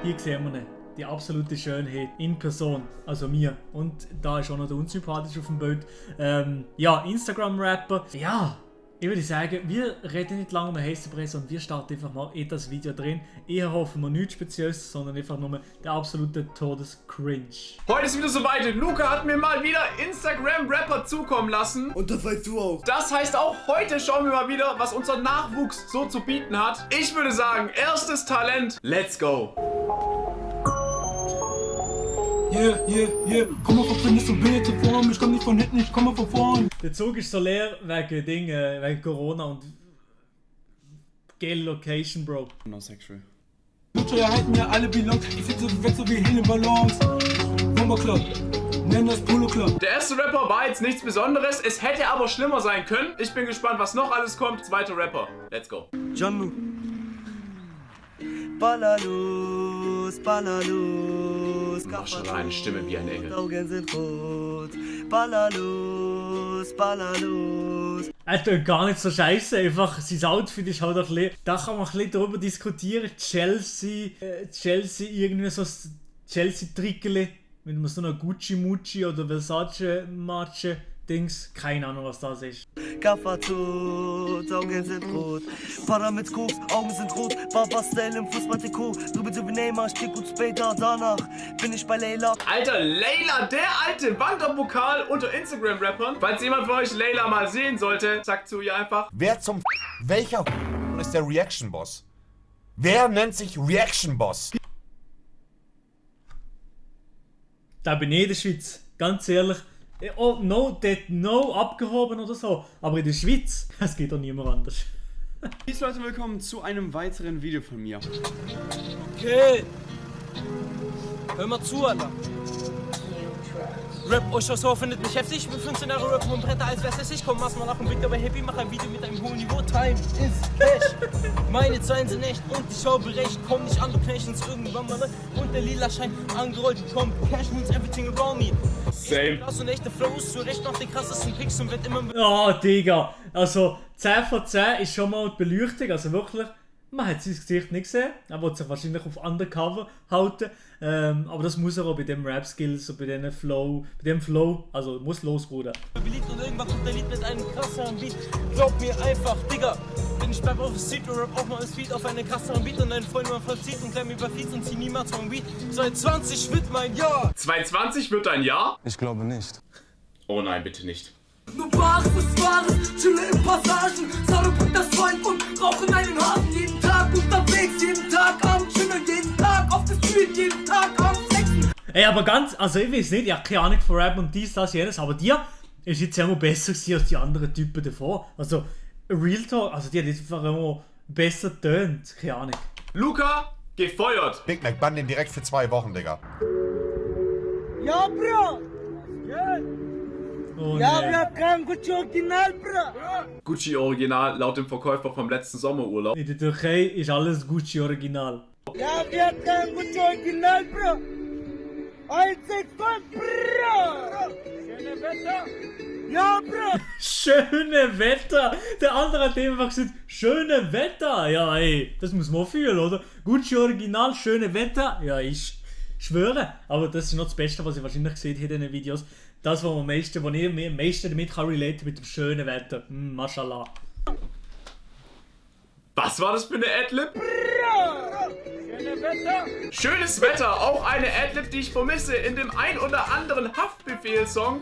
Hier sehen wir ihn. Die absolute Schönheit in Person, also mir. Und da ist auch noch der Unsympathische auf dem Bild. Ja, Instagram-Rapper. Ja, ich würde sagen, wir reden nicht lange um Heißebrei, und wir starten einfach mal in das Video drin. Eher hoffen wir nichts Spezielles, sondern einfach nur der absolute Todes-Cringe. Heute ist wieder soweit. Luca hat mir mal wieder Instagram-Rapper zukommen lassen. Und das weißt du auch. Das heißt, auch heute schauen wir mal wieder, was unser Nachwuchs so zu bieten hat. Ich würde sagen, erstes Talent, let's go. Yeah. Komm mal von hinten, so bin jetzt vorn. Ich komm nicht von hinten, ich komme von vorn. Der Zug ist so leer wegen Corona und geile Location, Bro. No sexual. Lutscher erhalten mir alle Belongs. Ich sitze weg so wie Helium-Ballons. Bomber Club, nenn das Polo Club. Der erste Rapper war jetzt nichts Besonderes, es hätte aber schlimmer sein können. Ich bin gespannt, was noch alles kommt. Zweiter Rapper, let's go. Janu. Ballerlos, ballerlos. Mach schon eine Stimme wie ein Engel. Augen sind rot. Ballerlos, ballerlos. Er tut gar nicht so scheiße, einfach sein Outfit ist halt ein bisschen, da kann man ein bisschen darüber diskutieren. Chelsea irgendwie so Chelsea-Trickerli, mit so einer Gucci-Mucci oder Versace-Matsche. Dings, keine Ahnung was das ist. Kaffer tot, Augen sind rot. Para mit Koks, Augen sind rot. Baba-Style im Fußball-Trikot. Du bist so wie Neymar, ich krieg gut später. Danach bin ich bei Layla. Alter, Layla, der alte Wanderpokal unter Instagram-Rappern. Falls jemand von euch Layla mal sehen sollte, sagt zu ihr einfach. Wer zum welcher ist der Reaction Boss? Wer nennt sich Reaction Boss? Da bin ich in der Schweiz, ganz ehrlich. Oh, no, abgehoben oder so. Aber in der Schweiz, es geht doch niemand anders. Peace Leute, willkommen zu einem weiteren Video von mir. Okay. Hör mal zu, Alter. Rap euch so findet mich heftig. Ich bin 15 Jahre Rap und Bretter als wär's ich. Komm, mach mal nach dem Big, aber happy. Mach ein Video mit einem hohen Niveau. Time ist Cash. Meine Zeilen sind echt und ich habe recht. Komm nicht an, du Knächens irgendwann mal. Und der lila Schein angerollt. Komm, Cash means everything around me. Same. Das und echte Flows. Zu Recht noch den krassesten Picks und wird immer mit. Oh, Digga. Also, 10 von 10 ist schon mal die Beleuchtung. Also wirklich, man hat sein Gesicht nicht gesehen. Er wird sich wahrscheinlich auf Undercover halten. Aber das muss er auch bei dem Rap-Skills und bei dem Flow. Also, muss los, Bruder. beliebt und irgendwann kommt der Lied mit einem krasseren Beat. Glaub mir einfach, Digga. Wenn ich bleib auf dem Street und rap auch mal ein Speed auf einen krasseren Beat und deine Freunde mal vollzieht und klemm über Feeds und zieh niemals vom Beat. 2020 wird mein Jahr. 2020 wird ein Jahr? Ich glaube nicht. Oh nein, bitte nicht. Nur Wahres ist Wahres, chille in Passagen. Sarah bringt das Freund und rauchen einen Hasen. Jeden Tag unterwegs, jeden Tag am Chillen. Jeden Tag auf der Street, jeden Tag am Sexen. Ey, aber also ich weiß nicht, ich habe keine Ahnung von Rap und dies, das, jenes, aber dir ist jetzt immer besser gewesen als die anderen Typen davor. Also, Real Talk, also die hat jetzt einfach immer besser tönt, keine Ahnung. Luca, gefeuert. Big Mac, bann den direkt für 2 Wochen, Digga. Ja, Bro. Oh, Ja, nee. Bro, kein Gucci Original, Bro. Gucci Original laut dem Verkäufer vom letzten Sommerurlaub. In der Türkei ist alles Gucci Original. Ja, wir kein Gucci Original, Bro. 165, Bro. Schöne Wetter. Ja, Bro. Schöne Wetter! Der andere hat einfach gesagt, schöne Wetter! Ja, ey, das muss man fühlen, oder? Gucci Original, schöne Wetter! Ja, ich schwöre. Aber das ist noch das Beste, was ich wahrscheinlich gesehen habe in diesen Videos. Das, was ich am meisten damit kann relate mit dem schönen Wetter. Mashallah. Was war das für eine Adlib? Schöne Wetter. Schönes Wetter, auch eine Adlib, die ich vermisse in dem ein oder anderen Haftbefehl-Song.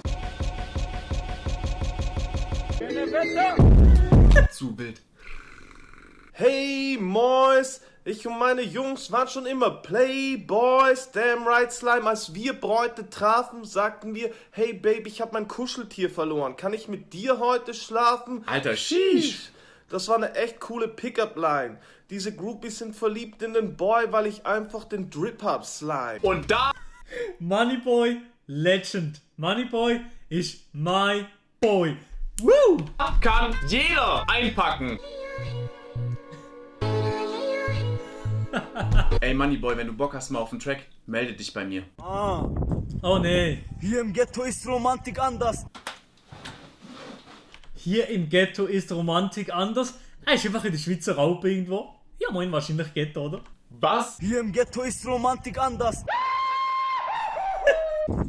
Schöne Wetter. Zu wild. Hey Mois, ich und meine Jungs waren schon immer Playboys, damn right Slime. Als wir Bräute trafen, sagten wir, hey Baby, ich hab mein Kuscheltier verloren. Kann ich mit dir heute schlafen? Alter, sheesh. Das war eine echt coole Pickup-Line. Diese Groupies sind verliebt in den Boy, weil ich einfach den Drip hab, Slime. Und da Moneyboy, Legend. Moneyboy ist my boy. Woo! kann jeder einpacken. Ey Moneyboy, wenn du Bock hast mal auf den Track, melde dich bei mir. Oh nee. Hier im Ghetto ist Romantik anders. Hier im Ghetto ist Romantik anders. Er ist einfach in der Schweizer Raupe irgendwo. Ja, moin, wahrscheinlich Ghetto, oder? Was? Hier im Ghetto ist Romantik anders.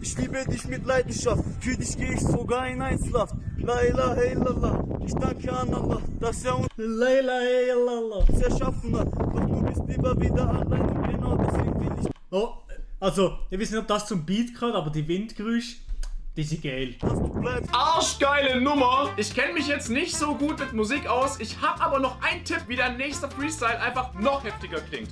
Ich liebe dich mit Leidenschaft, für dich gehe ich sogar in Einzelhaft. La ilaha illallah, ich danke an Allah, dass er uns erschaffen hat. Doch du bist lieber wieder allein und genau deswegen will ich... Oh, also, ich weiß nicht, ob das zum Beat gehört, aber die Windgeräusche, die sind geil. Dass du bleibst. Arschgeile Nummer. Ich kenne mich jetzt nicht so gut mit Musik aus. Ich habe aber noch einen Tipp, wie der nächste Freestyle einfach noch heftiger klingt.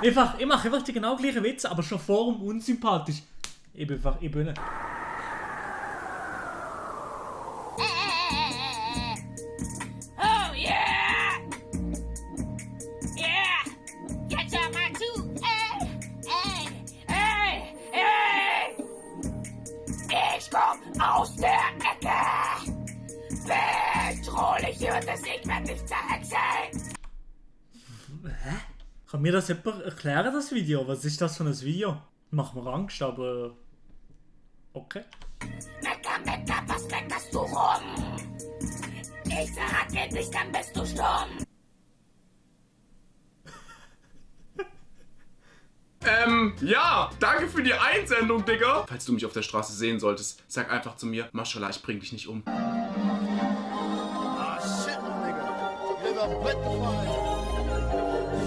Ich mache einfach die genau gleichen Witze, aber schon vor und unsympathisch. Ich bin einfach, ich bin nicht. Oh yeah! Yeah! Catch up my two! Ey! Ich komm aus der Ecke! Bedrohlich wird es, ich werd dich zerhexen! Hä? Kann mir das jemand erklären, das Video? Was ist das für ein Video? Macht mir Angst, aber... Okay. Mecker, was meckerst du rum? Ich verrate dich, dann bist du stumm! Ja, danke für die Einsendung, Digga. Falls du mich auf der Straße sehen solltest, sag einfach zu mir, Maschallah, ich bring dich nicht um. Ah, shit, Digga. Ich bin am Bett gefallen.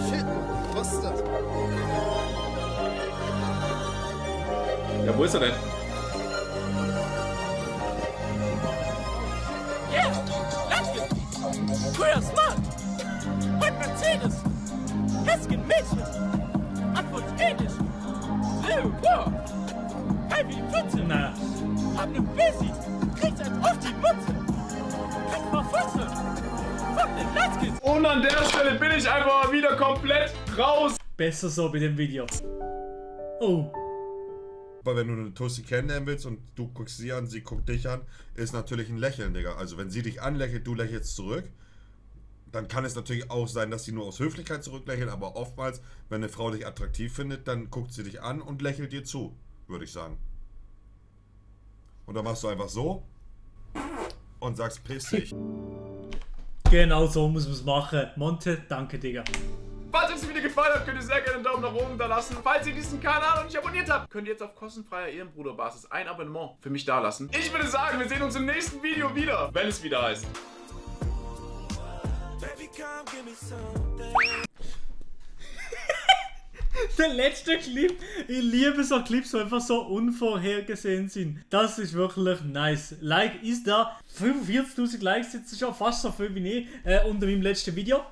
Shit, was ist das? Ja, wo ist er denn? Yeah, let's get Queer Smart mit Mercedes, Hesken Mädchen, Antwort ähnlich, Lil War, Heavy Pfütze, Nein. hab ne Busy, kriegst einen auf die Mutze, kriegst mal Futze, fuck den Lightskins. Und an der Stelle bin ich einfach mal wieder komplett raus. Besser so bei dem Video. Oh. Aber wenn du eine Tussi kennenlernen willst und du guckst sie an, sie guckt dich an, ist natürlich ein Lächeln, Digga. Also wenn sie dich anlächelt, du lächelst zurück, dann kann es natürlich auch sein, dass sie nur aus Höflichkeit zurücklächelt, aber oftmals, wenn eine Frau dich attraktiv findet, dann guckt sie dich an und lächelt dir zu, würde ich sagen. Und dann machst du einfach so und sagst, piss dich. Genau so muss man es machen. Monte, danke, Digga. Falls euch das Video gefallen hat, könnt ihr sehr gerne einen Daumen nach oben da lassen. Falls ihr diesen Kanal noch nicht abonniert habt, könnt ihr jetzt auf kostenfreier Ehrenbruderbasis ein Abonnement für mich da lassen. Ich würde sagen, wir sehen uns im nächsten Video wieder, wenn es wieder heißt. Der letzte Clip, ich liebe so Clips, die einfach so unvorhergesehen sind. Das ist wirklich nice. Like ist da, 45.000 Likes jetzt schon, fast so viel wie ich unter meinem letzten Video.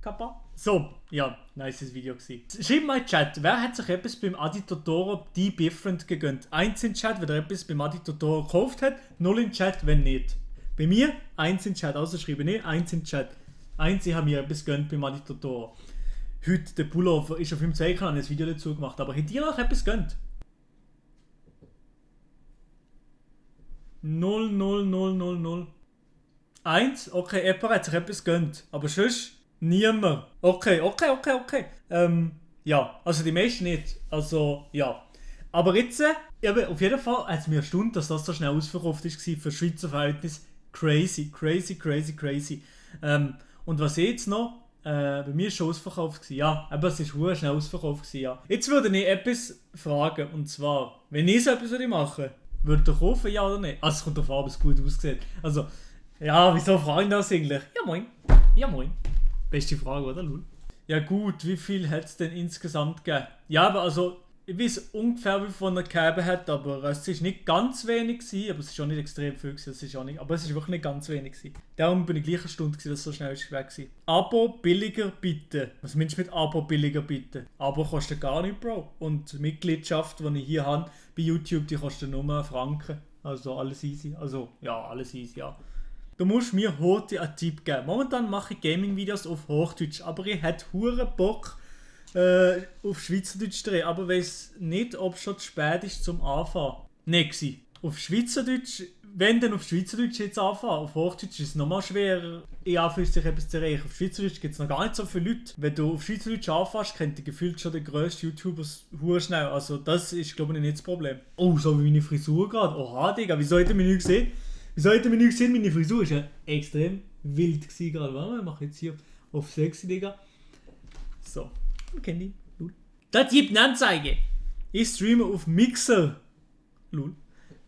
Kappa. So, ja, nices Video gewesen. Schreibt mal in den Chat, wer hat sich etwas beim Adi Totoro die Different gegönnt? 1 in den Chat, wenn er etwas beim Adi Totoro gekauft hat, 0 in den Chat, wenn nicht. Bei mir 1 in den Chat, also schreibe nicht 1 in den Chat. 1, ich habe mir etwas gegönnt beim Adi Totoro. Heute, der Pullover ist auf meinem Kanal ein Video dazu gemacht, aber hätte ihr noch etwas gegönnt? 0, 0, 0, 0, 0. 1, okay, jemand hat sich etwas gegönnt, aber sonst niemand. Okay. Ja, also die meisten nicht. Also, ja. Aber jetzt, auf jeden Fall hat es mir erstaunt, dass das so schnell ausverkauft war für Schweizer Verhältnis. Crazy. Und was jetzt noch? Bei mir war es schon ausverkauft gewesen. Ja, aber es war schnell ausverkauft gewesen, ja. Jetzt würde ich etwas fragen, und zwar, wenn ich so etwas machen würde, würde ich kaufen, ja oder nicht? Also es kommt darauf an, ob es gut aussieht. Also, ja, wieso fragen das eigentlich? Ja moin. Beste Frage, oder Lul? Ja gut, wie viel hat es denn insgesamt gegeben? Ja, aber also, ich weiß ungefähr, wie viel er gegeben hat, aber es war nicht ganz wenig gewesen, aber es war auch nicht extrem viel gewesen, es ist auch nicht, aber es war wirklich nicht ganz wenig gewesen. Darum bin ich gleich eine Stunde gewesen, dass es so schnell weg war. Abo billiger bitte. Was meinst du mit Abo billiger bitte? Abo kostet gar nicht, Bro. Und die Mitgliedschaft, die ich hier habe bei YouTube, die kostet nur einen Franken. Also alles easy. Also, ja, alles easy, ja. Du musst mir heute einen Tipp geben. Momentan mache ich Gaming-Videos auf Hochdeutsch, aber ich hätte hure Bock auf Schweizerdeutsch zu drehen, aber weiss nicht, ob es schon zu spät ist zum Anfangen. Nicht gewesen. Auf Schweizerdeutsch, wenn dann auf Schweizerdeutsch jetzt anfangen, auf Hochdeutsch ist es nochmal schwerer, in Anführungszeichen etwas zu erreichen. Auf Schweizerdeutsch gibt es noch gar nicht so viele Leute. Wenn du auf Schweizerdeutsch anfängst, kennt ihr gefühlt schon den grössten YouTuber hure schnell. Also das ist, glaube ich, nicht das Problem. Oh, so wie meine Frisur gerade. Oha, Digga, wieso hättet ihr mich nicht gesehen? Meine Frisur war ja extrem wild gewesen gerade. Warte mal, ich mache jetzt hier Auf sexy, Digga. So, kennt die. Lul. Das gibt eine Anzeige. Ich streame auf Mixer. Lul.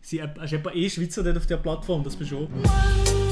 Sie ist etwa Schweizer dort auf der Plattform, das bist du auch.